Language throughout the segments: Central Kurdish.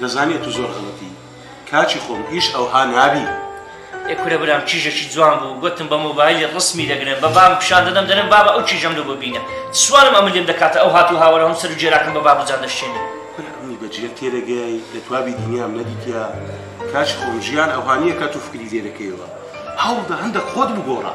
دەزانی ئەتوو زۆر غەڵەتی کاکی خۆم ئیش ئەوها نابی. ئێ کورە برام کیژێکی جوان بوو گۆتم بە مۆبایلی ڕسمی دەگرم بە بابم پیشان دەدەم دەرێم بابە ئەو کیژەم لۆ ببینە سوارم ئەمن لێم دەکاتە ئەو هات و هاوارە هەم سەر و گێراکەم بە بابو جان دەشکێنێ. کورە ئەمنی بە جیە تێدەگەی لە توابی دینیام نەدیتیە کاکی خۆم ژیان ئەوها نیە کە تو فکری لێ دەکەیەوە هەوڵدە هەندەک خۆت بگۆڕە.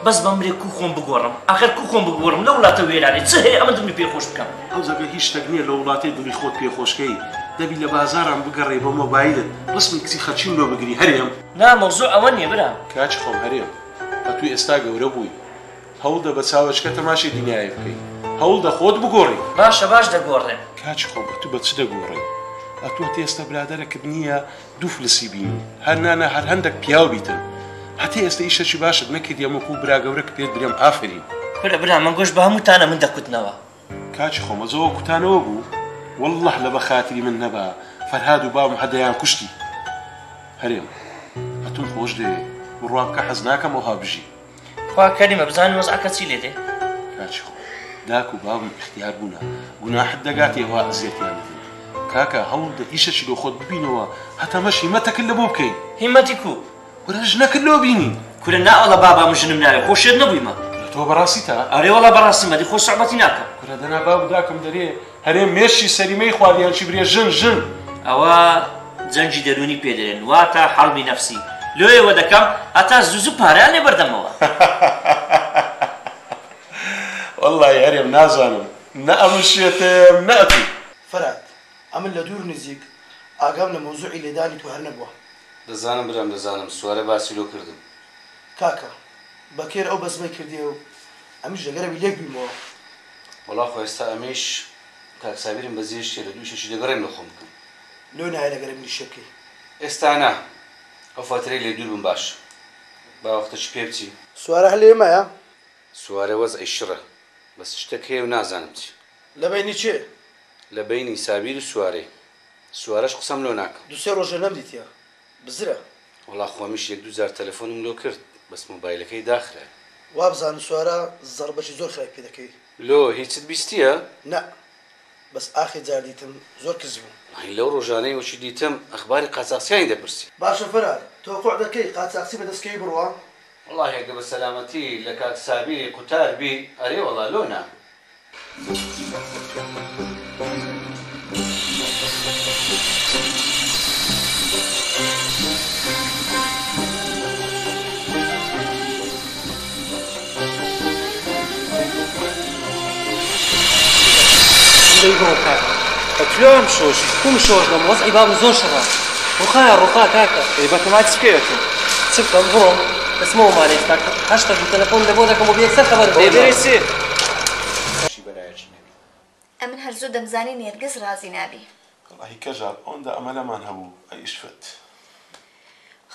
بەس بەمرێ کو خۆم بگۆڕم ئاخر کو خۆم بگۆڕم لەو وڵاتە وێرانەی چ هەیە ئەمن دڵمی پێ خۆش بکەم. ئەوجا گەر هیچ شتەک نیە لە وڵاتەی دڵی خۆت پێ خۆش کەی دەبی لە بازاران بگەڕێی بە مۆبایلت ڕسمی کچی خەلکیم لۆ بگری هەرێم. نا مەوزوع ئەوە نیە برام. کاکی خۆم هەرێم ئەتوو ئێستا گەورە بووی هەوڵدە بە چاوەچکە تەماشەی دنیایێ بکەی هەوڵدە خۆت بگۆڕی. باشە باش دەگۆڕێم. کاکی خۆم ئەتوو بە چ دەگۆڕێی ئەتوو هەتێ ئێستا برادەرەکت نیە دوو فلسی بینی هەر نانا هەر هەندەک پیاو بیتن هەتێ ئێستا ئیشەکی باشت نەکردیە وەکوو برا گەورەک پێت برێم ئافەرین. کورە برا من گۆشت بە هەمووتانە من دەکوتنەوە. کاکی خۆم ئەجەوە کوتانەوە بوو واللە لەبە خاتری من نەبا فەرهاد و باوم هە دەیان کوشتی هەرێم ئەتوم خۆش دەوێ بڕوا بکە حەز ناکەم ئەوها بژی. خوا کەریمە بزانین وەزعەکە چی لێ دێ. کاکی خۆم داک و بابم ئیختیار بوونە گوناحت دەگاتێ وا ئەزیەتیان دەدەی کاکە هەوڵ دە ئیشەکی لۆ خۆت ببینەوە هەتا مەش هیمەتەکت لەبۆ بکەی. هیمەتی کو؟ کورە ژنەکت لۆ بینی. کورە ناوەڵا بابا من ژنم ناوێ خۆ شێت نەبوویمە. کورە تۆ بەڕاستیتە؟ ئەرێ وەڵا بەڕاستیمە دی خۆ سوعبەتی ناکەم. کورە دەنا باب و داکم دەرێ هەرێ مێشکی سەریمەی خوارد یان چی برێ ژن ژن. ئەوە جەنگی دەروونی پێ دەرێن واتە حەربی نەفسی لۆیەوە دەکەم هەتا زوو زوو پارەیان لێ بەردەمەوە. وەڵڵاهی هەرێم نازانم نە ئەمن شێتم نە ئەتوو. فەرات ئەمن لە دوور نزیک ئاگام لە مەوزوعی لێدانی تو هەر نەبوە. دەزانم برام دەزانم سوارە باسی لۆ کردم. کاکە بەکێر ئەو بەزمەی کردیە و ئەمیش لەگەرەوی لێک بیمەوە. وەڵا خۆ ئێستا ئەمیش کاک سابیرم بەجێشتیە لە دوو ئیشەکی دەگەڕێم لۆ خۆم بکەم. لۆ نایە لەگەرە من ئیشێ بکەی. ئێستا نا ئەو فەترەی لێ دوور بم باشە با وەختەکی پێ بچی. سوارە هەر لەوێ مایە؟ سوارە وەزعی شڕە بەس شتەک هەیە و نازانم چی. لە بەینی کێ؟ لە بەینی سابیر و سوارەی. سوارەش قسەم لۆ ناکا. دوو سێ ڕۆژە نەمدیتیە بزرە. وەڵا خۆ ئەمیش یەک دوو جار تەلەفۆنم لۆ کرد بەس مۆبایلەکەی داخرایە. وابزانم سوارە زەڕبەکی زۆر خراپی پێ دەکەوی. لۆ هیچت بیستیە؟ نا بەس ئاخیر جار دیتم زۆر کز بوو. وەڵاهی لەو ڕۆژانەی وەکی دیتم ئەخباری قاچاخچیانی دەپرسی. باشە فەرهاد تەوەقوع دەکەی قاچاخچی بە دەست کەوی بڕوا؟ وەڵاهی ئەگەر بە سەلامەتی لە کاک سابیری قوتار بی ئەرێ وەڵا لۆ نا. دەی بڕۆ کاکە. ئەتوێم شۆشی کوم شۆش بم وەزعی بابم زۆر شڕە ڕوخایە ڕوخا کاکە. ئەی بەتەمای چ بکەی ئەتوو؟ چ بکەم بڕۆم دەچمەوە مالێ ئێستا هەشتەک بوو تەلەفۆن لەبۆ دەکەم و یەکسەر خەبەرت دێمەوە. چی بەرایەکی نەبی. ئەمن هەر زوو دەمزانی نێرگز ڕازی نابی. وەڵاهی کەژاڵ ئەوەندە ئەمەلەمان هەبوو ئەی ئیشفت.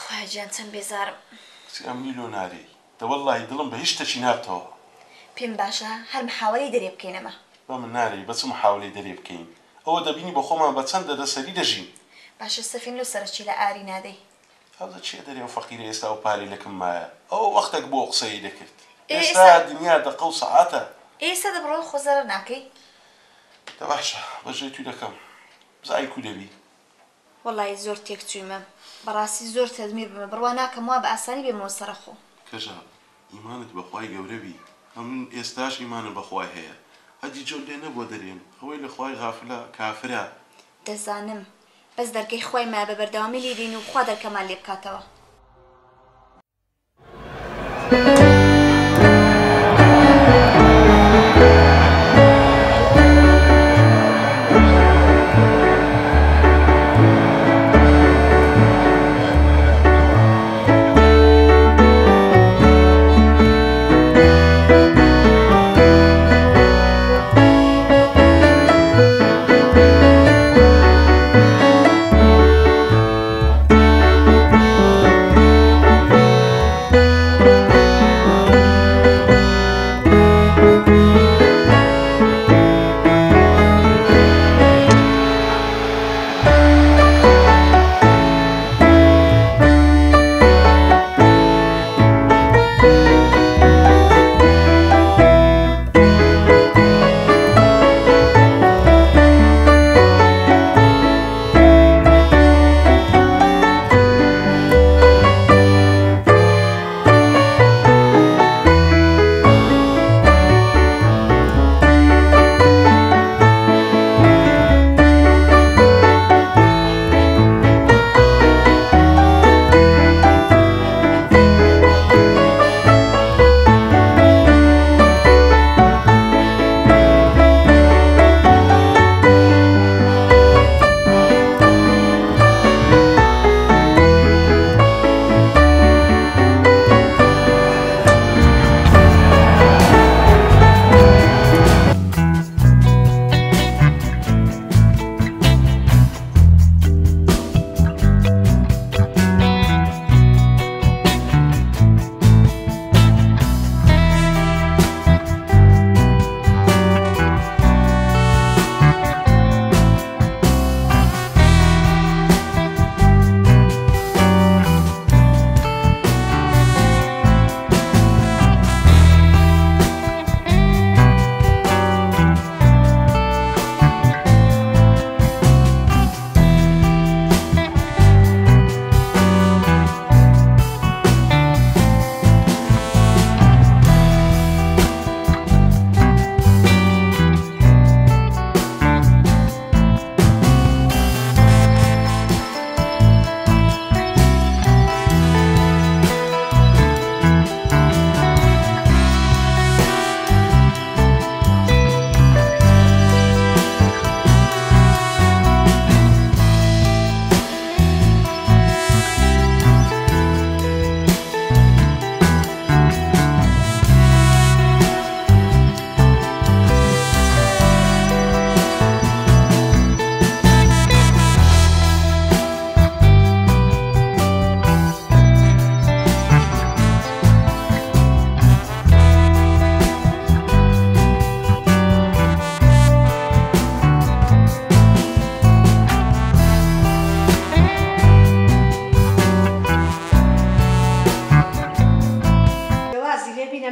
خوایە گیان چەند بێزارم. کچی ئەمنی لۆ نارێی. دە وەڵاهی دڵم بە هیچ شتەکی نابتەوە. پێم باشە هەر محاوەلەی دەرێ بکەینەمە. بەمن نارێی بە چ محاوەلەی دەرێ بکەین ئەوە دەبینی بە خۆمان بە چەند دەردە سەری دەژین. باشە سەفین لۆ سەرەکی لە ئاری نادەی. ئەوجا کێ دەرێ ئەو فەقیرە ئێستا ئەو پارەی لە کم مایە ئەوە وەختەک بوو ئەو قسەیەی دەکرد ئێ ئێستا ئێستا دنیا دەقە و سەعاتە. ئێ ئێستا دەبڕۆ خۆ زەرەر ناکەی. دە باشە بە جێ توو دەکەم بزای کو دەبی. وەڵایی زۆر تێک چوویمە بەڕاستی زۆر تەدمیر بمە بڕوا ناکەم وا بە ئاسانی بێمەوە سەرەخۆ. کەژاڵ ئیمانت بە خوای گەورە بی ئەمن ئێستاش ئیمانم بە خوای هەیە ئەدی جۆن لێ نەبوە دەرێن ئەوەی لە خوای غافلە کافرە. دەزانم بەس دەرگەی خوای مایە بە بەردەوامی لێی دێین و خوا دەرکەمان لێ بکاتەوە.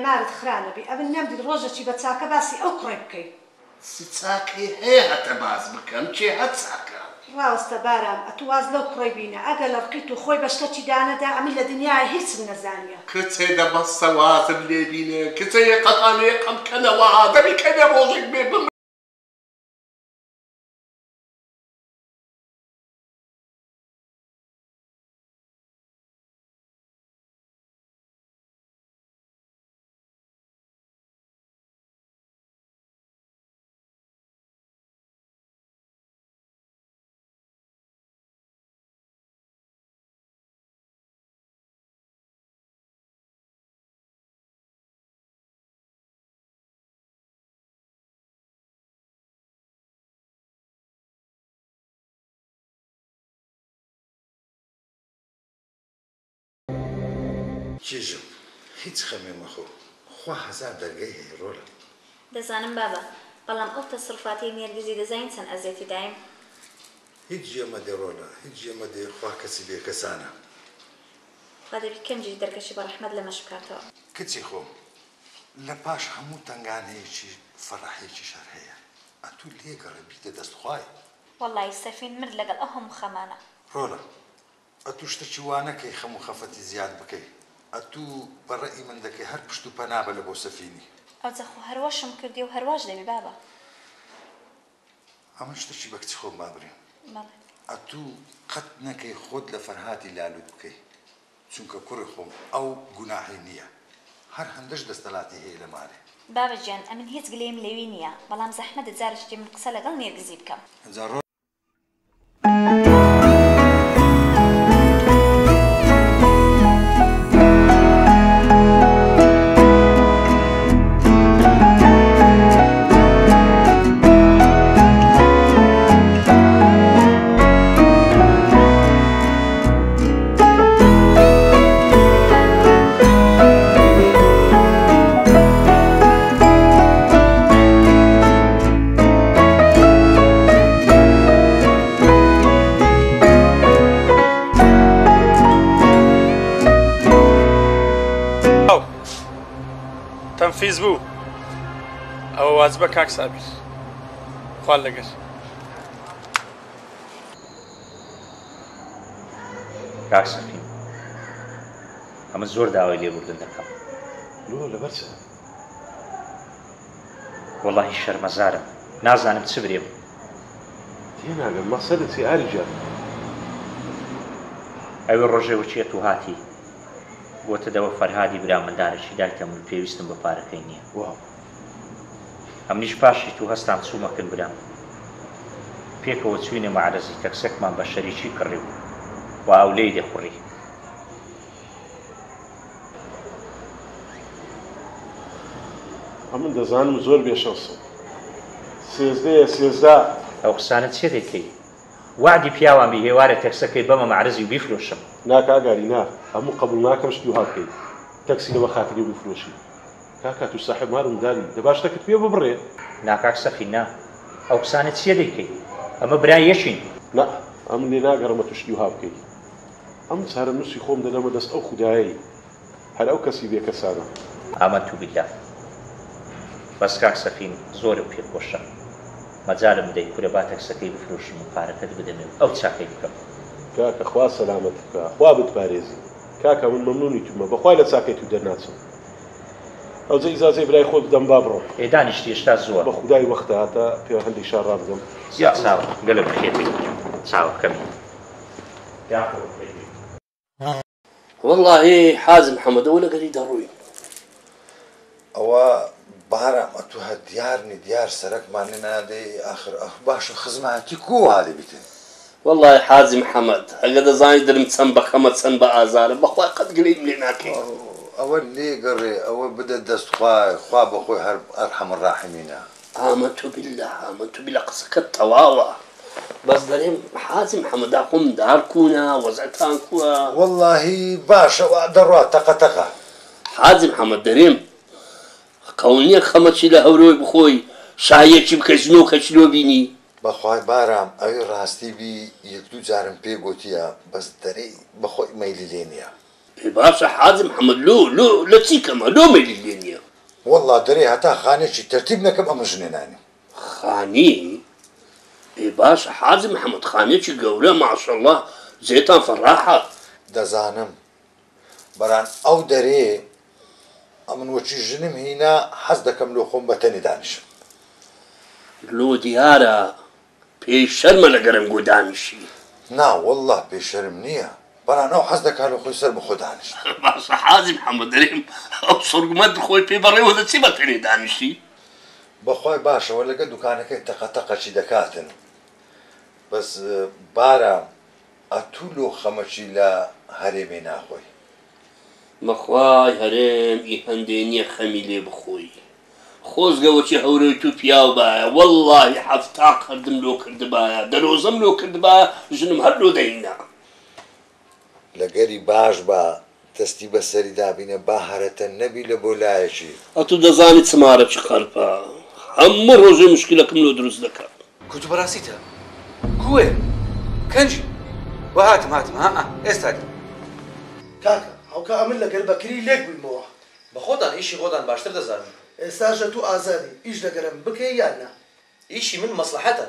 مارت خرانە بی ئەمن نەمدیت ڕۆژەکی بە چاکە باسی ئەو کوڕێ بکەی. چ چاکەی هەیە هەتە باس بکەم؟ کێ هە چاکە؟ ڕاوەستە بارام ئەتوو واز لەو کوڕەی بینە ئەگەر لە ڕقی تو خۆی بە شتەکی دانەدا ئەمن لە دنیایە هیچم نەزانیە. کچێ دە بەسە وازم لێ بینە کچێ قەتانێ قەم کەنەوە دەبی کەنێ ڕۆژێک بێ بمرم. کیژم هیچ خەمێ مەخۆ، خوا هەزار دەرگەی هەیە ڕۆلە. دەزانم بابە، بەڵام ئەو تەسڕوفاتەی نێرگزی دەزانی چەند ئەزیەتی دایم. هیچ جێ مەدێ ڕۆلە، هیچ جێ مەدێ، خوا کەسی بێکەسانە. خوا دەبی کەنجی دەرگەشی بە ڕەحمەت لەمەش بکاتەوە. کچی خۆم، لە پاش هەموو تەنگانەیەکی فەڕەحێکیش هەر هەیە، ئەتوو لێگەڕێ بیتە دەست خوای. وەڵایی سەفین مرد لەگەڵ ئەو هەموو خەمانە. ڕۆلە، ئەتوو شتەکی وا نەکەی خەم و خەفەتی زیاد بکەی، ئەتوو بە ڕەئی من دەکەی هەر پشت و پەنا بە لە بۆ سەفینی. ئەوجا خۆ هەر واشم کردیە و هەر واش دەبی بابە. ئەمن شتەکی بە کچی خۆم با برێم. بەڵێ. ئەتوو قەت نەکەی خۆت لە فەرهادی لالوت بکەی، چونکە کوڕی خۆم ئەو گوناحی نییە، هەر هەندەش دەستەلاتی هەیە لە مالێ. بابە گیان ئەمن هیچ گلەییم لەوی نییە، بەڵام زەحمەتە جارێکی دی من قسە لەگەڵ نێرگزی بکەم. ئەجا ڕۆ. تەنفیز بوو ئەوە واجبە کاک سابیر خوال لەگەر. کاک سەفین ئەمە زۆر داوای لێبوردن دەکەم. لۆ لەبەر چ؟ وەڵاهی شەرمەزارم نازانم چ برێم. تێناگەم مەقسەدت چیە ئاری گیان؟ ئەوێ ڕۆژێ وەکی ئەتوو هاتی گۆتت ئەوە فەرهادی برام مندارەکی دایتە من پێویستم بە پارەکەی نیە. واو. ئەمنیش پاشی توو هەستام چوومە کن برام پێکەوە چووینە مەعرەزی تەکسەکمان بە شەریکی کڕی و و ئەو لێی دەخوڕی. ئەمن دەزانم زۆر بێ شەنسم. سێزدەیە سێزدە. ئەو قسانە چیە دەیکەی؟ وەعدی پیاوان بی هێوارێ تەکسەکەی بەمە مەعرەزی و بیفرۆشم. نا کاک ئاری نا ئەموو قەبوڵ ناکەم شتی وها بکەی تەکسی لەبەر خاتری ئەو بفرۆشی کاکە تو ساحێب مار و مندالی دەبا شتەکت پێ ببڕێ. نا کاک سەفین نا ئەو قسانە چیە دەیکەی ئەمە برای یەکین. نا ئەمن لێ ناگەڕێم ئەتوو شتی وها بکەی ئەمن چارەنووسی خۆم دەدەمە دەست ئەو خودایەی هەر ئەو کەسی بێ کەسانە. ئامەنتو بیللا بەس کاک سەفین زۆرم پێ خۆشە مەجالم بدەی کورە با تەکسەکەی بفرۆشم و پارەکەت بدەمێ و ئەو چاکەی بکەم. کاکە خوا سەلامەتت بکا خوا بتپارێزی کاکە من مەمنونی تومە بەخوای لە چاکەی تو دەرناچم ئەوجە ئیجازەی برای خۆت بدەم با بڕۆم. ئێ دانیشتی هێشتا زووە. بەخودای وەختە هاتە پێ هەندێک شار ڕابگەم. یا اللە. چاوە گەلە بەخێر بێی چاوەکەمی. یاخۆ بەخێر بێی. وەڵاهی حاجی محەمەد ئەوە لەگەری دەڕوین. ئەوە بارام ئەتوو هەر دیار نی دیار سەرەکمان لێ نادەی ئاخر ئەخ باشە خزمایەتی کوو وا دەبیتن. وەڵاهی حاجی محەمەد ئەگەر دەزانی دلم چەند بە خەمە چەند بە ئازارە بەخوای قەت گلەییم لێ ناکەی. ئەوە لێ گەڕێ ئەوە بدە دەست خوای خوا بەخۆی هەر ئەرحەم الراحمینە. آمنت باللە آمنت باللە قسەکەت تەواوە بەس دەرێم حاجی محەمەد ئاخۆ مندار کوونە وەزعتان کووە. وەڵاهی باشە وا دەڕوا تەقە تەقە. حاجی محەمەد دەرێم قەول نیە خەمەکی لە هەورۆی بخۆی شاییەکی بکەی جنۆکەکی لۆ بینی. بەخوای بارام ئەوی ڕاستی بی یەک دوو جارم پێ گۆتیە بەس دەرێی بەخۆی مەیلی لێ نیە. ئێ باشە حاجی محەمەد لۆ لۆ لە چی کەمە لۆ مەیلی لێ نیە. وەڵڵا دەرێ هەتا خانێکی تەرتیب نەکەم ئەمن ژنێ ناینم. خانی؟ ئێ باشە حاجی محەمەد خانێکی گەورە ماشەڵڵا جێتان فەڕاحە. دەزانم بەران ئەو دەرێ ئەمن وەکی ژنم هینا حەز دەکەم لۆ خۆم بە تەنێ دانیشم. لۆ دیارە پێی شەرمە لە گەرەنگۆ دانیشی. نا وەڵڵا پێی شەرم نییە بەران ئەو حەز دەکا لۆ خۆی سەر بە خۆ دانیشت. باشە حاجی محەمەد دەرێم ئەو سڕگومە خۆی پێ بەڕێوە دەچی بە تەنێ دانیشی. بەخوای باشە وە لەگە دوکانەکەی تەقە تەقەکی دەکاتن بەس بارام ئەتوو لۆ خەمەکی لە هەرێمێ ناخۆی. بەخوای هەرێم ئی هەندێ نیە خەمی لێ بخۆی خۆزگە وەکی هەورۆی تو پیاو بایە وەڵاهی 70 قەردم لۆ کردبایە دەرۆزەم لۆ کردبایە ژنم هەر لۆ دەهینا. لەگەری باش بە دەستی بەسەری دابینە با هەرەتە نەبی لە بۆ لایەکی. ئەتو دەزانی چ مارەکی قەرپە هەموو ڕۆژێ مشکلەکم لۆ دروست دەکا. کوتو بەڕاستیتە کوێ کەنجی وە هاتم هاتم ها ئێستا دێم. کاکە هەوکە ئەمن لەگەر بەکری لێک بوویمەوە. بەخۆتان ئیشی خۆتان باشتر دەزانن. ئێستاش ئەتوو ئازادی ئیش لەگەرم بکەی یان نا. ئیشی من مەسڵەحەتە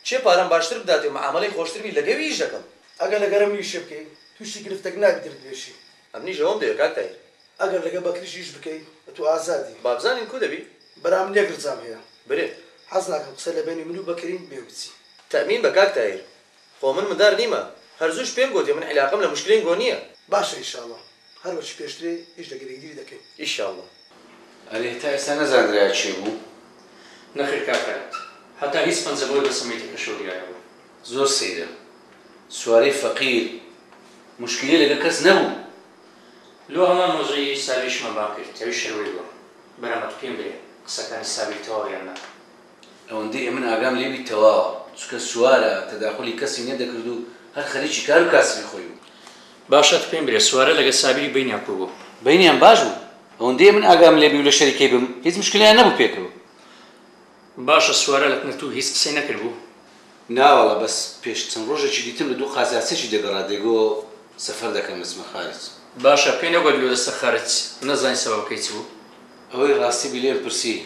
کێ پارەم باشتر بداتێ و معامەلەی خۆشتر بی لەگەوی ئیش دەکەم. ئەگەر لەگەرم ئیشێ بکەی تووشی گرفتەک نابی درت بێشی. ئەمنیش ئەوەم دەوێ کاک تاهیر. ئەگەر لەگە بەکریش ئیش بکەی ئەتوو ئازادی. با بزانین کو دەبی؟ برا من یەک رجام هەیە. برێ. حەز ناکەم قسە لە بەینی من و بەکرین بێ و بچی. تەئمین بە کاک تاهیر. خۆ من مندار نیمە. هەر زووش پێم گۆتێ من عیلاقەم لە مشکلەین گۆ نییە. باشە ئیشاڵا هەر وەکی پێشترێ ئیش لەگەر یەکدیری دەکەین. ئیشاڵا. ئەرێ تا ئێستا نەزاندرایە کێ بوو؟ نەخێر کاک فەرهاد. هەتا هیچ پەنجە بۆی بەسە مەیتەکەشەوە دیار نەبوو. زۆر سەیرە سوارەی فەقیر موشکیلەی لەگەر کەس نەبوو. لۆ هەمان مەوزوعی سابیریشمان بانگ کرد ئەویش هەر وەی بووە. برام ئەتوو پێم برێ قسەکانی سابیر تەواوە یان نا؟ ئەوەندەی ئەمن ئاگام لێ بی تەواوە، چونکە سوارە تەداخولی کەسی نەدەکرد و هەر خەریکی کار و کاسبی خۆی بوو. باشە ئەتوو پێم برێ سوارە لەگەر سابیری بەینیان کوو بوو؟ بەینیان باش بوو. ئەوەندەی ئەمن ئاگام لێ بی و لە شەریکەی بم هیچ مشکلەیان نەبوو پێکەوە. باشە سوارە لە کنە توو هیچ قسەی نەکردبوو؟ ناوەڵا بەس پێش چەند ڕۆژێکی دیتم لە دوو قازیاسێکی دەگەڕا دەیگۆ سەفەر دەکەم دەچمە خارج. باشە پێی نەگۆت لۆ دەچتە خارج نەزانی سەبەبەکەی چ بوو؟ ئەوەی ڕاستی بی لێم پرسی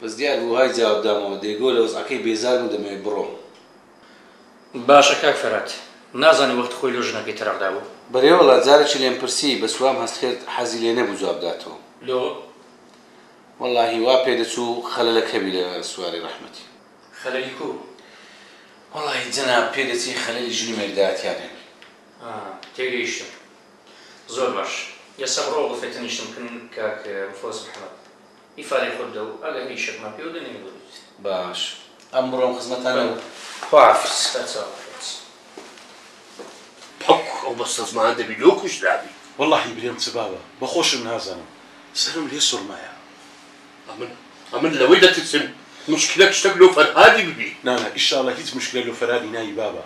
بەس دیار بوو وەهای جواب دامەوە دەیگۆ لە وەزعەکەی بێزارم و دەمەوێ بڕۆم. باشە کاک فەرهاد نازانی وەخت خۆی لۆ ژنەکەی تەراق دابوو؟ بەرێ وەڵا جارێکی لێم پرسی بەس وام هەست کرد حەزی لێ نەبوو جواب داتەوە. لۆ؟ وەڵاهی وا پێدەچوو خەلەلەک هەبی لە سواری ڕەحمەتی. خەلەلی کو؟ وەڵاهی جەناب پێدەچی خەلەلی ژن و مێردایەتیان هەبی. ئا تێگەیشتم زۆر باش ئێستا بڕۆ غوفەی تەنیشتم کن کاک فەوز محەمەد ئیفادەی خۆت بدە و ئەگەر هەر ئیشەکمان پێوە دەنێرین بۆ دوت. باش ئەم بڕۆم خزمەتانە و خواحافیز. سەرچاو بەخێربێی. پەک ئەو بەستەزمانە دەبی لۆ کوژرابی. وەڵاهی برێم چ بابە بەخۆشم نازانم سەرم لێ سوڕمایە. ئەمن ئەمن لەوەی دەترسم موشکلەک شتەک لۆ فەرهادی ببی. نانا ئیشاڵا هیچ موشکلە لۆ فەرهادی نایی بابە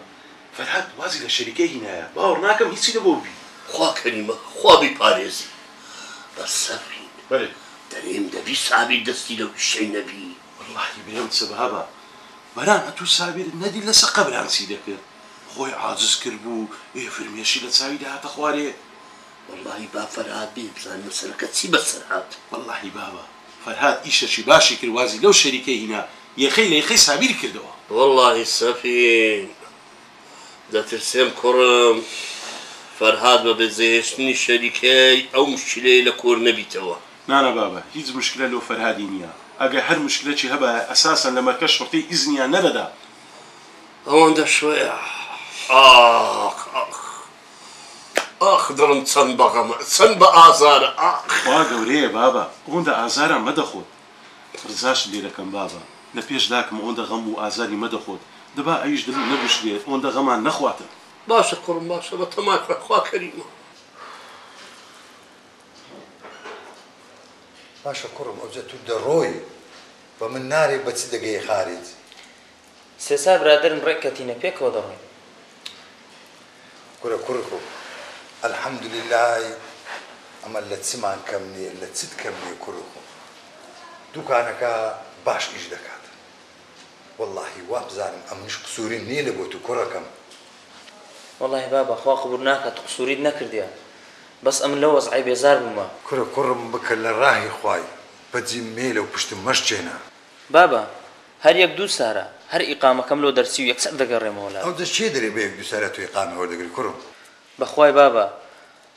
فەرهاد وازی لە شەریکەی هینایە باوەڕ ناکەم هیچی لە بۆ ببی. خوا کەریمە خوا بیپارێزی بەس سەفین بەرێ. دەرێم دەبی سابیر دەستی لەو ئیشەی نەبی. وەڵاهی برێم چ بابە بەران ئەتوو سابیرت نەدی لەسە قەبران چی دەکرد خۆی عاجز کردبوو ئێ فرمێشی لە چاوی دەهاتە خوارێ. وەڵاهی با فەرهاد بێ بزانین مەسەلەکە چی بەسەر هات. وەڵاهی بابە فەرهاد ئیشەکی باشی کرد وازی لەو شەریکەی هینا یەخەی لە یەخەی سابیری کردەوە. وەڵاهی سەفین دەترسێم کوڕم فەرهاد بە بەجێهێشتنی شەریکەی ئەو مشکیلەیە لە کۆر نەبیتەوە. نانا بابە هیچ مشکلە لۆ فەرهادی نیە ئەگەر هەر مشکلەکی هەبایە ئەساسەن لە مەرکەز شوڕتەی ئیزنیان نەدەدا. ئەوەندە شۆیە ئاخ ئاخ. ئاخ دڵم چەند بە غەمە چەند بە ئازارە ئاخ. خوا گەورەیە بابە ئەوەندە ئازاران مەدە خۆت ڕزاشت لێ دەکەم بابە لە پێش داکم ئەوەندە غەم و ئازاری مەدە خۆت دەبا ئەویش دڵی نەگوشرێ ئەوەندە غەمان نەخواتن. باشە کوڕم باشە بە تەمای خۆی خوا کەریمە. باشە کوڕم ئەوجە تو دەڕۆی بە من نارێ بە چ دەگەی خاریج؟ سێ چار برادەرم ڕێک کەتینە پێکەوە دەڕۆین. کورە کوڕکۆ الحمدللە ئەمە لە چمان کەم نیە لە چت کەم نیە کوڕکۆ دوکانەکە باش ئیش دەکات وەڵاهی وابزانم ئەمنیش قسوریم نیە لە بۆ تو کوڕەکەم. وەڵاهی بابە خوا قبور ناکات قسوریت نەکردیە بەس ئەمن لەو وەزعەی بێزار بوومە. کورە کوڕم بکە لە ڕاهی خوای. بەجیم مێلە و پشتم مەشکێنە. بابە هەر یەک دوو سارە هەر ئیقامەکەم لۆ دەرچی و یەکسەر دەگەڕێمەوە لات. ئەوجە کێ دەرێ بە یەک دوو سارە تۆ ئیقامە وەردەگری کوڕم؟ بەخوای بابە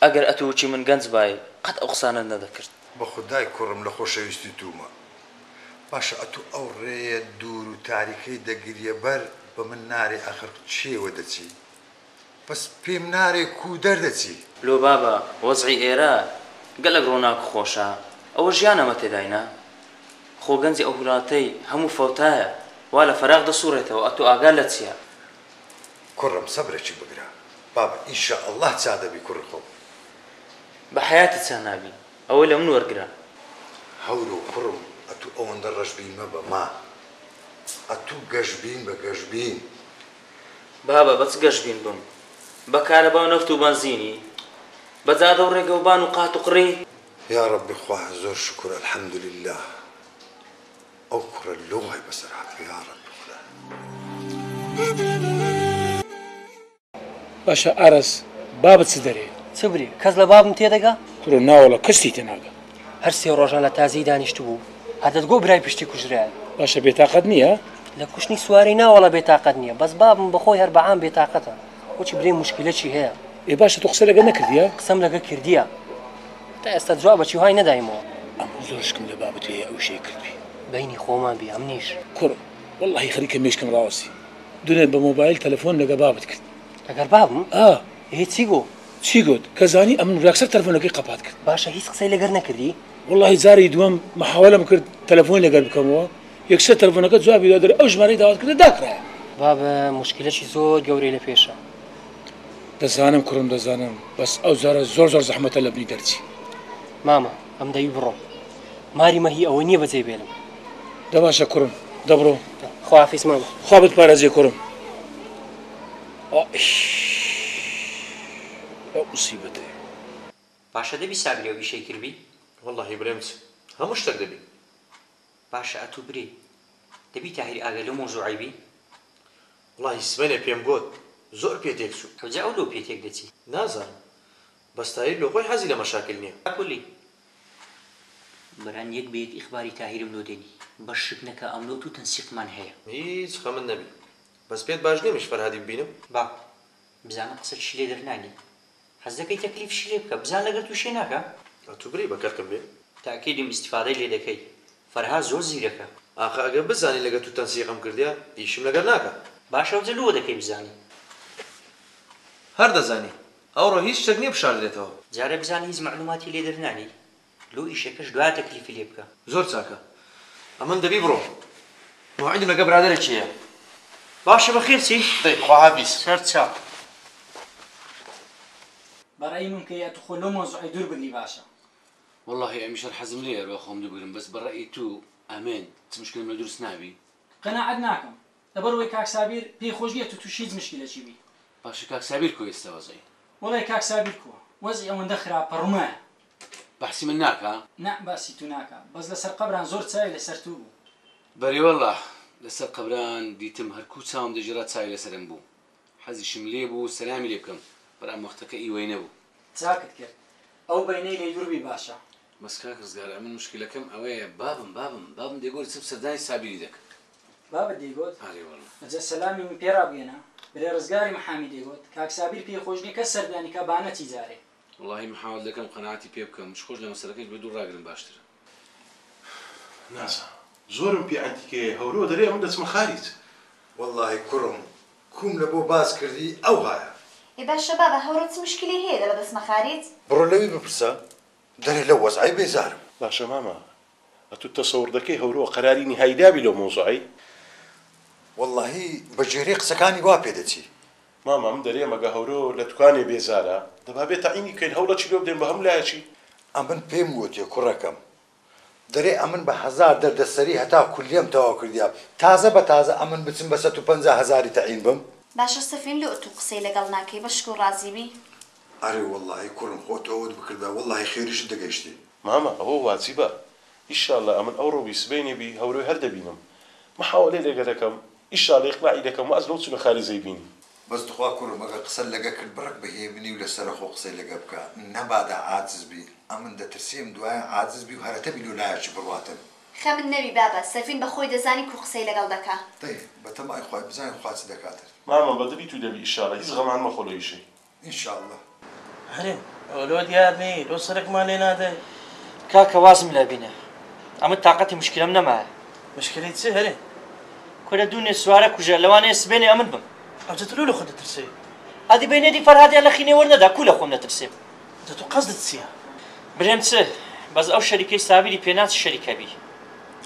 ئەگەر ئەتوو وەکی من گەنج بای قەت ئەو قسانەت نەدەکرد. بەخودای کوڕم لە خۆشەویستی توومە. باشە ئەتوو ئەو ڕێیە دوور و تاریکەی دەگریە بەر بە من نارێ ئاخر کێوە دەچی؟ بەس پێم نارێ کوو دەردەچی؟ لۆ بابە وەزعی ئێرە گەلەک ڕۆناک و خۆشە ئەوە ژیانە مە تێداینە خۆ گەنجی ئەو ولاتەی هەموو فەوتایە وا لە فەراغ دەسوڕێتەوە ئەتۆ ئاگات لە چیە؟ کوڕم سەبرەکی بگرە بابە ان شاء اللە چا دەبی کوڕی خۆم. بە حەیاتی چا نابی ئەوەی لە من وەرگرە. هەورۆ کوڕم ئەتوو ئەوەندە ڕەشبین مەبە ما ئەتوو گەشبین بە گەشبین. بابە بە چ گەشبین بم؟ بە کارەبا و نەفت و بەنزینی؟ بە جادە و ڕێگەوبان و قات و قڕی؟ یاڕەبی خوا زۆر شوکر الحمدللە ئەو کوڕە لۆ وای بەسەر هاتوە یاڕەبی خودا. باشە ئاراس بابت چ دەرێ؟ چ برێ؟ کەس لە بابم تێدەگا؟ کورە ناوەڵا کەس تێی تێناگا. هەر سێ ڕۆژان لە تازیی دانیشتبوو، هەر دەتگۆ برای پشتی کوژرایە. باشە بێتاقەت نییە؟ لە کوشتنی سوارەی ناوەڵا بێتاقەت نییە، بەس بابم بە خۆی هەر بە عام بێتاقەتە. وەکی برێ موشکیلەکی هەیە. ئێ باشە تۆ قسە لەگەر نەکردیە؟ قسەم لەگەر کردیە. تا ئێستا جوابەکی وهای نەدایمەوە. ئەمن زۆر شکم لە بابت هەیە ئەو شەی کردبی. بەینی خۆمان بی ئەمنیش. کوڕم وەڵاهی خەریکە مێشکم ڕاوەستی. دونێ بە مۆبایل تەلەفۆن لەگە بابت کرد. لەگەر بابم؟ ئا. ئێ چی گۆ؟ چی گۆت؟ کە زانی ئەمن ڕاکسەر تەلەفۆنەکەی قەپات کرد. باشە هیچ قسەی لەگەر نەکردی؟ وەڵاهی جاری دووەم مەحاوەلەم کرد تەلەفۆنی لەگەر بکەمەوە یەکسەر تەلەفۆنەکە جوابی دا دەرێ ئەو ژمارەی داوات کردە داخرایە. بابە موشکیلەکی زۆر گەورەی لە پێشە. دەزانم کوڕم دەزانم بەس ئەو جارە زۆر زۆر زەحمەتە لە بنی دەرچی. مامە ئەم دەوی بڕۆم ماری مە هی ئەوە نیە بەجێی بێلم. دە باشە کوڕم دە بڕۆ. خواحافیز مامە. خوا بتپارێزێ کوڕم. ئای ئەو موسیبەتەیە. باشە دەبی سابری ئەو ئیشەی کردبی؟ وەڵاهی برێم چ هەموو شتەک دەبی. باشە ئەتوو برێ دەبی تاهیر ئاگای لەو مەوزوعەی بی؟ وەڵاهی سبەینێ پێم گۆت زۆر پێ تێک چوو. ئەوجا ئەو لۆ پێ تێک دەچی؟ نازانم بەس تاهیر لۆ خۆی حەزی لە مەشاکل نیە. کولی بران یەک بە یەک ئیخباری تاهیرم لۆ دێنی بەس شک نەکا ئەمن و ئەتوو تەنسیقمان هەیە. هیچ خەمت نەبی بەس پێت باش نیە منیش فەرهادی ببینم؟ با بزانم قسە چی لێ دەرنانی حەز دەکەی تەکلیفشی لێ بکە بزان لەگەر تووشێ ناکا؟ ئەتوو برێی بە کەلکم بێ؟ تاکیدم ئیستیفادەی لێ دەکەی فەرهاد زۆر زیرەکە. ئاخە ئەگەر بزانی لەگەر توو تەنسیقم کردیە ئیشم لەگەر ناکا. باشە ئەوجە لۆ دەکەی بزانی؟ هەر دەزانی ئەوڕۆ هیچ شتەک نیە بشاردرێتەوە. جارێ بزانە هیچ مەعلوماتی لێ دەرنانی لۆ ئیشەکەش دوایە تەکلیفی لێ بکە. زۆر چاکە ئەمن دەبی بڕۆم مەوعیدم لەگە برادەرێکی هەیە. باشە بەخێر چی؟ دەی خواحافیز. سەر چاو. بەڕەئی من کەی ئەتو خۆ لەو مەوزوعەی دوور بگری باشە. وەڵاهی ئەمیش هەر حەزم لێیە هەروا خۆم دوور بگرم بەس بەڕەئی تو ئەمن چ مشکلەم لۆ دروست نابی؟ قەناعەت ناکەم لەبەر ئەوەی کاک سابیر پێی خۆش نیە تو توشی هیچ مشکیلەکی بی. باشە کاک سابیر کوە ئێستا وەزعی؟ وەڵای کاک سابیر کوە وەزعی ئەوەندە خراپە ڕمایە. بەحسی من ناکا؟ نا باسی تو ناکا بەس لەسەر قەبران زۆر چاوی لەسەر تو بوو. بەرێ وەڵا لەسەر قەبران دیتم هەرکوو چاوم دەگێڕا چاوی لەسەرم بوو حەزیشم لێ بوو سەلامی لێ بکەم بەرام وەختەکە ئیوەی نەبوو. چاکت کرد ئەو بەینەی لێی دوور بی باشە. بەس کاک ڕزگار ئەمن موشکیلەکەم ئەوەیە بابم بابم بابم دەیگۆت چم سەردانی سابیری دەکەم. بابت دەیگۆت؟ ئەرێ وەڵا. ئەجە سەلامی من پێ ڕابگەیەنە برێ ڕزگاری محامی دەیگۆت کاک سابیر پێی خۆش نیە کەس سەردانی کا با نەچی جارێ. وەڵاهی محاوەل دەکەم قەناعەتی پێ بکەم مش خۆش لە مەسەلەکەش بە دوور ڕاگرم باشترە. نازانم زۆرم پێ عەنتیکەیە هەورۆ دەرێ ئەمن دەچمە خاریج. وەڵاهی کوڕم کوم لە بۆ باس کردی ئەوهایە. ئێ باشە بابە هەورۆ چ مشکیلەی هەیە دەڵێ دەچمە خاریج؟ بڕۆ لەوی بپرسە دەرێ لەو وەزعەی بێزارم. باشە مامە ئەتوو تەسەوڕ دەکەی هەورۆ قەراری نیهایی دابی لەو مەوزوعەی؟ وەڵاهی بە گوێرەی قسەکانی وا پێدەچی. مامە ئەمن دەرێم ئەگە هەورۆ لە توکانێ بێزارە دەبا بێ تەعینی بکەین هەوڵەکی لۆ بدەین بە هەموو لایەکی. ئەمن پێم گۆتیە کوڕەکەم دەرێ ئەمن بە هەزار دەردەسەری هەتا کولیەم تەواو کردیە تازە بە تازە ئەمن بچم بە 150 هەزاری تەعین بم. باشە سەفین لۆ ئەتوو قسەی لەگەڵ ناکەی بەشکو ڕازی بی؟ ئەرێ وەڵاهی کوڕم خۆ تۆ ئەوەت بکردبا وەڵاهی خێریشت دەگەیشتێ. مامە ئەوە واجبە ئیشاڵا ئەمن ئەوڕۆ بی سبەینێ بی هەورۆی هەر دەبینم محاوەلەی لەگە دەکەم ئیشاڵا ئیقناعی دەکەم واز لەو چونە خارجەی بینی. بەس تخوا کوڕم ئەگەر قسەت لەگە کرد بڕەک بە هێمنی و لەسەرەخۆ قسەی لەگە بکە نەبادا عاجز بی ئەمن دەترسێم دوایە عاجز بی و هەرەتەبی لۆ لایەکی بڕواتن. خەمت نەبی بابە سەفین بە خۆی دەزانی کو قسەی لەگەڵ دەکا. دەی بەتەمای خوای بزانین خوا چ دەکاتن. مامە بە دڵی تو دەبی ئیشاڵا هیچ غەمان مەخۆ لۆ ئیشەی. ئینشاڵڵا. هەرێ ئەوە لۆ دیار نی لۆ سەرەکمان لێ نادەی. کاکە وازم لە بینە ئەمن تاقەتی مشکلەم نەمایە. مشکلەی چ هەرێ؟ کورە دوونێ سوارە کوژە لەوانەیە سبەینێ ئەمن بم. ئەوجە تۆ لۆ لە خۆت دەترسێی؟ ئەدی بەینێ دی فەرهادیان لە خینێ وەرنەدا کو لە خۆم نەترسێم. جا تۆ قەسدت چییە؟ برێم چ؟ بەس ئەو شەریکەی سابیری پێ ناچ شەریکە بی.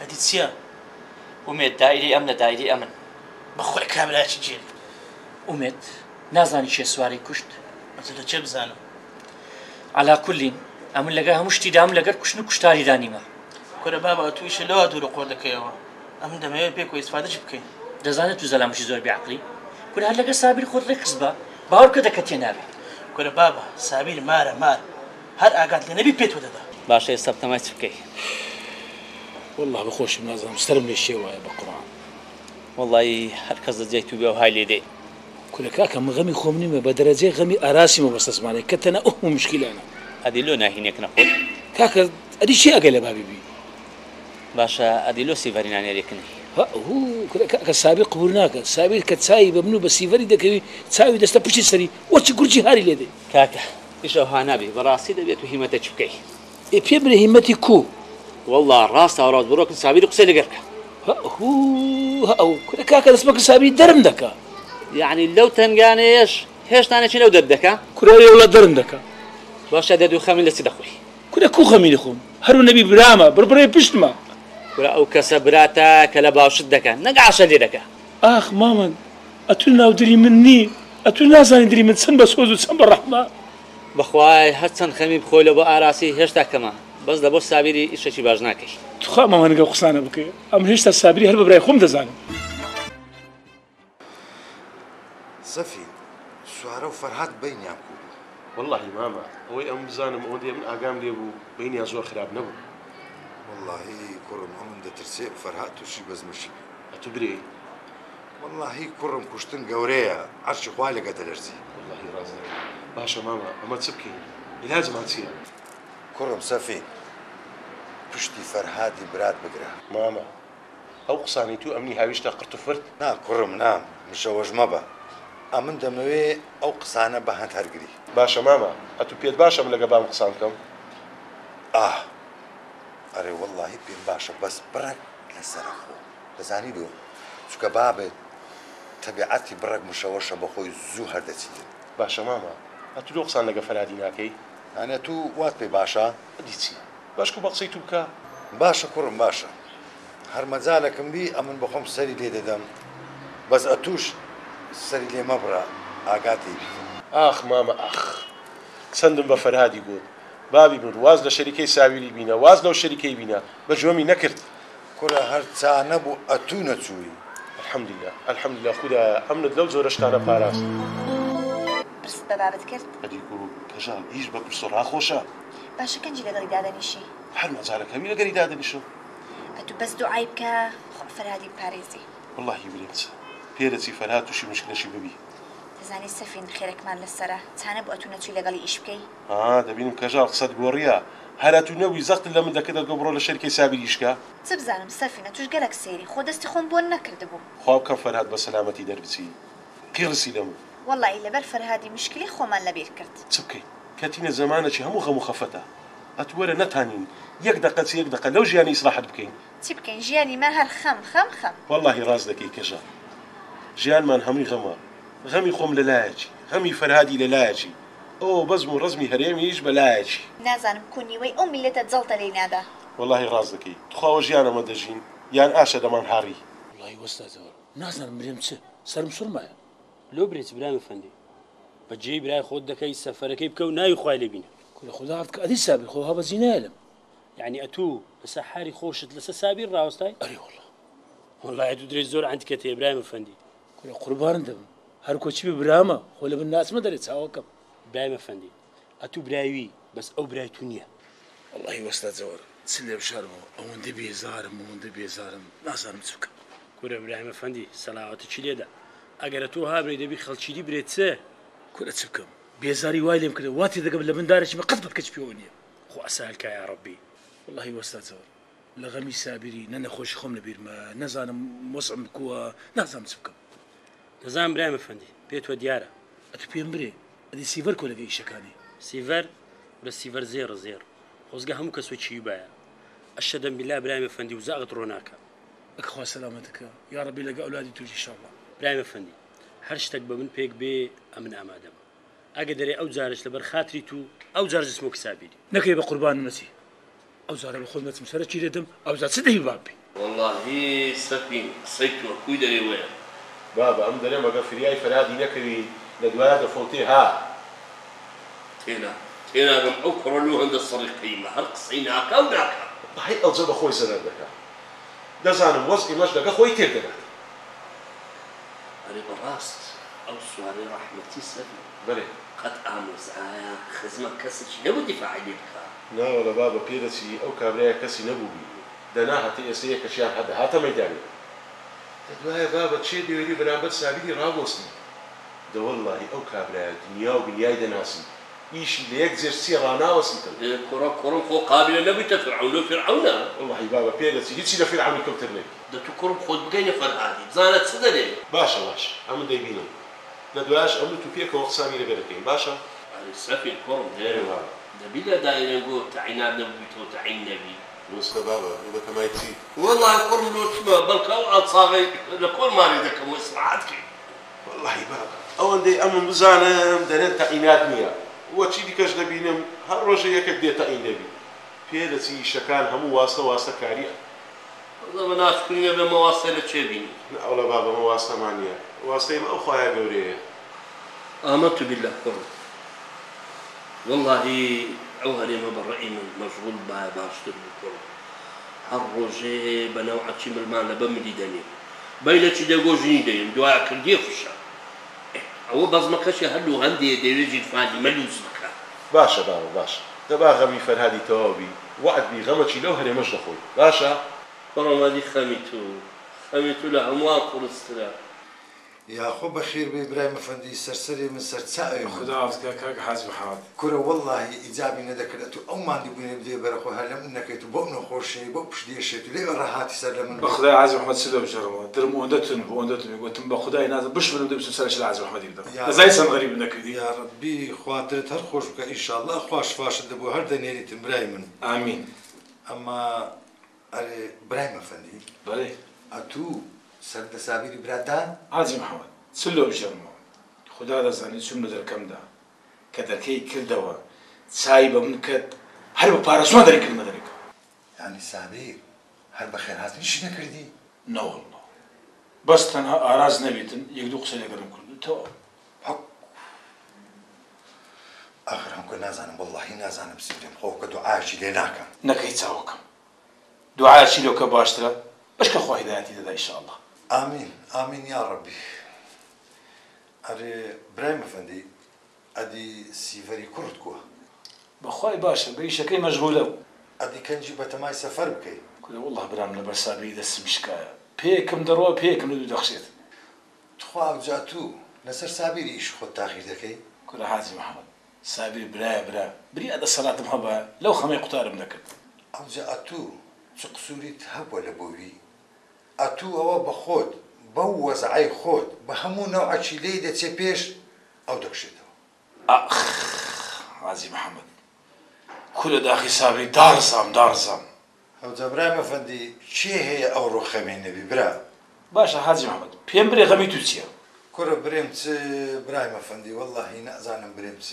ئەدی چییە؟ ئومێد دائیرەی ئەمنە دائیرەی ئەمن. بەخوای کابرایەکی گێل. ئومێد نازانی کێ سوارەی کوشت؟ ئەجە لە کێ بزانم؟ عەلا کولین ئەمن لەگەر هەموو شتی دام لەگەر کوشتن و کوشتاری دا نیمە. کورە بابە ئەتوو ئیشە لەوا دوور و قۆر دەکەیەوە ئەمن دەمەوێ پێکەوە ئیستفادەشی بکەین. دەزانێ تو زەلامەکی زۆر بێ عەقلی کورە هەر لەگەر سابیر خۆت ڕێکخست بە باوەڕ بکە دەکە تێ نابێ. کورە بابە سابیر مارە مار هەر ئاگات لێ نەبی پێت وەدەدا. باشە ئێستا بتەمای چ بکەی؟ وەڵڵا بەخۆشم نازانم سەرم لێ شێوایە بە قوڕان. وەڵڵایی هەر کەس لە جێی تو بێ ئەوهای لێ دێ. کورە کاکە من غەمی خۆم نیمە بە دەرەجەی غەمی ئاراسیمە بەستە زمانێ کە تەنە ئه و مشکیلانە. ئەدی لۆ ناهینێک نەخۆی؟ کاکە ئەدی چی ئەگەی لە بابی بی؟ باشە ئەدی لۆ سیڤەری نانێرێکنی؟ هە هو کورە کاکە سابیر قبور ناکە سابیر کە چاوی بە من و بە سیڤەری دەکەوی چاوی دەستە پشتی سەری وەچی گورجی هاری لێ دێ. کاکە ئیش ئەوها نابی بەڕاستی دەبێ تو هیمەتەکی بکەی. ئێ پێم برێ هیمەتی کو؟ وەڵا ڕاست ئاوڕاست بڕۆ کن سابیری قسەی لەگەر بکە. هە هو هە ئەو کورە کاکە دەست مەکە سابیری دەرم دەکا. یەعنی لەو تەنگانەیەش هێشتا نەچی لەو دەرت دەکا؟ کورە ئەرێ وەڵا دەرم دەکا. باشە دە دوو خەمی لە چ دەخۆی؟ کورە کو خەمی دەخۆم هەرو نەبی برامە بڕبڕەی پشتمە. کورە ئەو کەسە براتە کە لە باوشت دەکا نەک عاشە لێ دەکا. ئاخ مامەند ئەتوو ناو دری من نی ئەتوو نازانی دری من چەند بە سۆز و چەند بە ڕەحمە. بەخوای هەر چەند خەمی بخۆی لە بۆ ئاراسی هێشتا کەمە بەس لە بۆ سابیری ئیشەکی باش ناکەی. توخوا مامەند ئەو قسانە بکەی ئەمن هێشتا سابیری هەر بە برای خۆم دەزانم. سەفین، سوارە و فەرهاد بەینیان کوو بوو؟ وەڵاهی مامە ئەوەی ئەمن بزانم ئەوەندەی ئەمن ئاگام لێ بوو بەینیان زۆر خراپ نەبوو. وەڵاهی کوڕم ئەمن دەترسێم فەرهاد تووشی بەزمەشی بی. ئەتوو برێی؟ وەڵاهی کوڕم کوشتن گەورەیە عەرشی خوا لەگە دەلەرزی. وەڵاهی ڕاست دەکەی. باشە مامە ئەمە چ بکەین؟ عیلاجمان چییە؟ کوڕم سەفین پشتی فەرهادی برات بگرە. مامە ئەو قسانەی تو ئەمنی هاویشتە قرت و فرت. نا کوڕم نا مشەوەش مەبە ئەمن دەمەوێ ئەو قسانە بە هەند هەرگری. باشە مامە ئەتو پێت باشە من لەگە بام قسان بکەم؟ ئاه ئەرێ وەڵاهی پێم باشە بەس بڕەک لەسەرە خۆ دەزانی لۆ چونکە بابت تەبیعەتی بڕەک مشەوەشە بەخۆی زوو هەر دەچیتن. باشە مامە ئەتو لۆ قسان لەگە فەرهادی ناکەی؟ یانی ئەتو وات پێ باشە؟ ئەدی چی بەشکو بە قسەی تو بکا. باشە کوڕم باشە هەر مەجالەکم بی ئەمن بەخۆم سەری لێ دەدەم بەس ئەتوش سەری لێ مەبڕە ئاگات لێی بیتن. ئاخ مامە ئاخ چەندم بە فەرهادی گوت بابی من واز لە شەریکەی ساویری بینە واز لەو شەریکەی بینە بە جۆمی نەکرد. کورە هەر چا نەبوو ئەتوو نەچووی. الحمدللە الحمدللە خودایە ئەمنت لەو جۆرە شتانە پاراست. پرست بە بابت کرد؟ ئەدی کو کەژاڵ ئیش بە پرس و ڕا خۆشە. باشە کەنجی لەگەڵی دادەنیشی؟ هەر مەجالەک هەبی لەگەری دادەنیشم. ئەتوو بەس دوعای بکە خوا فەرهادی بپارێزی. وەڵاهی برێم چ پێرەچی فەرهاد توشی مشکلەشی ببی. دەزانی سەفین خێرەکمان لەسەرە چانەبوو ئەتوو نەچووی لەگەڵی ئیش بکەی؟ ها دەبینم کەژاڵ قسەت گۆڕیە هەر ئەتوو نەبووی زەختت لە من دەکرد ئەتگۆ بڕۆ لە شەریکەی سابیر ئیش کە. چ بزانم سەفینە توش گەلەک سەیری خۆ دەستی خۆم بۆن نەکردبوو. خوا بکەم فەرهاد بە سەلامەتی دەربچی قیڕسی لە من. وەڵایی لەبەر فەرهادی مشکلەی خۆمان لەبیر کرد. چ بکەین کەتینە زەمانەکی هەموو غەم و خەفەتە ئەتوو وەرە نەتانین یەک دەقە چ یەک دەقە لەو ژیانە ئیسراحەت بکەین. چی بکەین ژیانی مە هەر خەم خەم خەم. وەڵاهی ڕاست دەکەی کەژاڵ ژیانمان هەمووی غەمە غەمی خۆم لە لایەکی غەمی فەرهادی لە لایەکی ئۆ بەزم و ڕەزمی هەرێمیش بە لایەکی. نازانم کو نیوەی ئەو میللەتە جەڵتە لێی نادا. وەڵاهی ڕاست دەکەی تخوا وە ژیانە مە دەژین یان ئاشە دەمان هاڕی. وەڵاهی وەستا جەوەر نازانم برێم چ سەرم سوڕمایە. لۆ برێ چ برایم ئەفەندی بە جێی برای خۆت دەکەی سەفەرەکەی بکە و ناوی خوای لێ بینە. کورە خودا عەفت کە ئەدی سابیر خۆ ها بەجی نایەلم. یەعنی ئەتوو لەسەر حاری خۆشت لەسەر سابیر ڕاوەستای؟ ئەرێ وەڵا. وەڵا ئەتوو درێ زۆر عەنتکەت هەیە برایم ئەفەندی. کورە قوربانت دەبم هەر کۆ چی بێ برامە خۆ لە بن ناچمە دەرێ چاوەکەم. برایم ئەفەندی ئەتوو برای وی بەس ئەو برای تو نیە. وەڵاهی وەستا جەوەر چ لێ بشارمەوە ئەوەندە بێزارم ئەوەندە بێزارم نازانم چ بکەم. کورە برایم ئەفەندی سەلاوەتەکی لێدە. ئەگەر تۆ هابرێ دەبی خەڵکی دی برێت چ؟ کورە چ بکەم بێزاری وای لێم کردە وا تێدەگەم لە من دارێکی بە قەت بەکەچ پێوە نییە. خۆ ئەسالکە یا ڕەبی. وەڵاهی وەستا جەوەر لە غەمی سابیری نە نەخۆشی خۆم لە بیرمە نەزانم وەزعم کووە نازانم چ بکەم. دەزانم برایم ئەفەندی پێت وە دیارە. ئەتوو پێم برێ ئەدی سیڤەر کۆ لەگە ئیشەکانی؟ سیڤەر ورە سیڤەر زێڕە زێڕ خۆزگە هەموو کەس وەکی بایە ئەشەدەم بیلا برایم ئەفەندی وزاغت ڕۆ ناکا. ئەک خوا سەلامەتت کا یاڕەبی لەگە ئەولادی توش ئیشاڵا. برایم ئەفەندی هەر شتەک بە من پێک بێ ئەمن ئامادەم ئەگە دەرێ ئەو جارەش لەبەر خاتری تو ئەو جار جسمۆ کسابیری. نەکەی بە قوربانم نەچی ئەو جارە بە خۆت نەچم سەرەکی لێ دەم ئەوجا چ دەی باب بی. وەڵاهی سەفین قسەی تۆ کوی دەرێ وەیە. بابە ئەم دەرێم ئەگەر فریای فەرهادی نەکەوین لە دوایە دەفەوتێ ها. تێنا تێناگەم ئەو کوڕە لۆ هەندە سەڕی قەیمە هەر قسەی ناکا و ناکا. وەڵاهی ئەوجە بە خۆی زەرەر دەکا دەزانم وەزعی مەش لەگە خۆی تێک دەدات. ئەرێ بەڕاست ئەو سوارەی ڕەحمەتی سەفین. بەرێ. قەت ئامۆزایە خزمە کەسەکی نەبوو دیفاعی لێ بکا. ناوەڵا بابە پێدەچی ئەو کابرایە کەسی نەبووبی دەنا هەتە ئێسە یەکەکیان هەر دەهاتە مەیدانی. دە دوایە بابە کێ دەوێری بەرامبەر سابیری ڕابوەستی دە وەڵڵاهی ئەو کابرایە دنیا و بنیای دەناسی ئیشی لە یەک جێش چیە ڕاناوەسیتن. ئێ کوڕە کوڕم خۆ قابیلە نەبوویتە فیرعەون لۆ فیرعەونە. وەڵڵاهی بابە پێدەچی هیچی لە فیرعەونی کەمتر نەبی. دە تو کوڕم خۆت بگەینە فەرهادی بزانە چ دەرێ. باشە باشە ئەمن دەیبینم لە دوایەش ئەمن و تو پێکەوە قسانی لەگەر دەکەین باشە. ئەرێ سەفین کوڕم دێ بەرێ بابە. دەبی لە دایرەنگۆ تەعینات نەبوویتەوە تەعین نەبی. دروستە بابە لۆ بەتەمای چی. وەڵاهی کوڕم لۆ چمە بەڵکە ئەو ئاچاغەی لە کۆڵمانی دەکەم و ئیسراحەت کەی. وەڵاهی بابە ئەوەندەی ئەمن بزانم دەرێن تەعینات نییە وە چی دیکەش دەبینم هەر ڕۆژێ یەکەک دێ تەعین دەبی پێ دەچی ئیشەکان هەموو واستە واستە کاریە. وەڵا بە ناشکری نەبێ مە واستەی لە کێ بینی. نا وەڵا بابە مە واستەمان نییە واستەی مە ئەو خوایە گەورەیە. آمنت باللە کوڕم وەڵاهی ئەو هەرێمە بە ڕەئی من مەشغوڵ بایە باشتر بوو کوڕم هەر ڕۆژێ بە نەوعەکی ملمان لە بە ملی دەنێ بەینەکی دەگۆ ژنی دەیم دوایە کردیە فشە ئێ ئەوە بەزمەکەشی هەر لۆ هەندێ دەوێ ژیرفانی مە لووس بکا. باشە بابە باشە دە با غەمی فەرهادی تەواو بی وەعد بی غەمەکی لەو هەرێمەش دەخۆی باشە. کوڕم ئەدی خەمی تو خەمی تو لە هەمووان قورسترە. یاخۆ بەخێر بێی برایم ئەفەندی سەر سەرێ من سەر چاوێ من. خودا حافزت کا کاک حاجی محمد. کورە وەڵاهی ئیجابی نەدەکرد ئەتوو ئەو ماندووبوونەی بدەیە بەرە خۆ هەر لەمن نەکەیت و بەو نەخۆشیەی بەو پشت دێشێت و لێوە ڕاهاتی سەر لەمن بێ. بەخودای حاجی محمد چ لۆ بگێڕمەوە درم ئۆندە تون بوو ئۆندە تون بوو گۆتم بەخودای نازم بشمرم دەبچم سەرە شلە حاجی محمدی بدەم دەزانی چەند غەریبم دەکردی. یاڕەبی خوا درت هەر خۆش بکا ئیشاڵڵا خوا شفاشت دەبۆ هەر دەنێریتن برای من. ئامین. ئەما ئەرێ برایم ئەفەندی. بەڵێ. ئەتوو سەر دە سابیری برات دان؟ حاجی محمد چ لۆ بگێڕمەوە خودا دەزانی چووم لە دەرکەمدا کە دەرکەی کردەوە چای بە من کەت هەر بە پارەسوان دەری کردمە دەرەکە. یانی سابیر هەر بەخێرهاتنیشی نەکردی؟ نەوەڵڵا بەس تەنها ئاراس نەبیتن یەک دوو قسەی لەگەڵم کرد و تەواو. حک ئاخر هەمکە نازانم وەڵڵاهی نازانم چی برێم خۆ کە دوعایەکی لێ ناکەم. نەکەی چاوەکەم دوعایەکی لۆ کە باشترە بەشکە خوا هیدایەتی دەدا ئیشاڵڵا. ئامین ئامین یاڕەبی. ئەرێ برایم ئەفەندی ئەدی سیڤەری کوڕت کوە؟ بەخوای باشە بە ئیشەکەی مەشغولە. ئەدی کەنجی بەتەمای سەفەر بکەی؟ کورە وەڵا برام لەبەر سابیری دەستم شکایە پێکم دەڕوا پێکم لە دوو دەخشێت. تخوا ئەوجا توو لەسەر سابیری ئیشی خۆت تاخیر دەکەی؟ کورە حاجی محمد سابیر برایە برا بریا دەسەلاتم هەبایە لەو خەمەی قوتارم دەکرد. ئەوجا ئەتوو چ قسوریت هەبوە لە بۆوی؟ ئەتوو ئەوە بە خۆت بەو وەزعەی خۆت بە هەموو نەوعەکی لێی دەچێ پێش ئەو دەکشێتەوە. ئاخ حاجی محمد کورە داخی سابری داڕزام داڕزام. ئەوجا برایم ئەفەندی کێ هەیە ئەوڕۆ خەمی نەبی برا. باشە حاجی محمد پێم برێ غەمی تو چیە؟ کورە برێم چ برایم ئەفەندی وەڵاهی نازانم برێم چ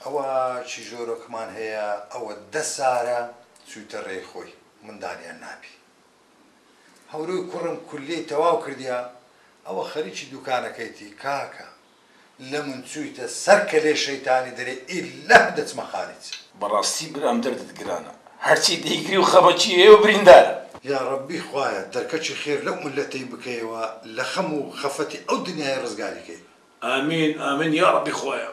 ئەوە کیژۆرۆکمان هەیە ئەوە دە سارە چویتە ڕێی خۆی منداریان نابی هەورۆی کوڕم کولیەی تەواو کردیە ئەوە خەریکی دوکانەکەیتی کاکە لەمن چویتە سەر کەلێ شەیتانی دەرێ ئیللە دەچمە خاریج. بەڕاستی برام دەردت گرانە هەرچی دەیگری و خەمەکی هەیە و بریندارە. یاڕەبی خوایە دەرکەکی خێر لەو مللەتەی بکەیەوە لە خەم و خەفەتی ئەو دنیایە ڕزگاری کەی. ئامین ئامین یاڕەبی خوایە.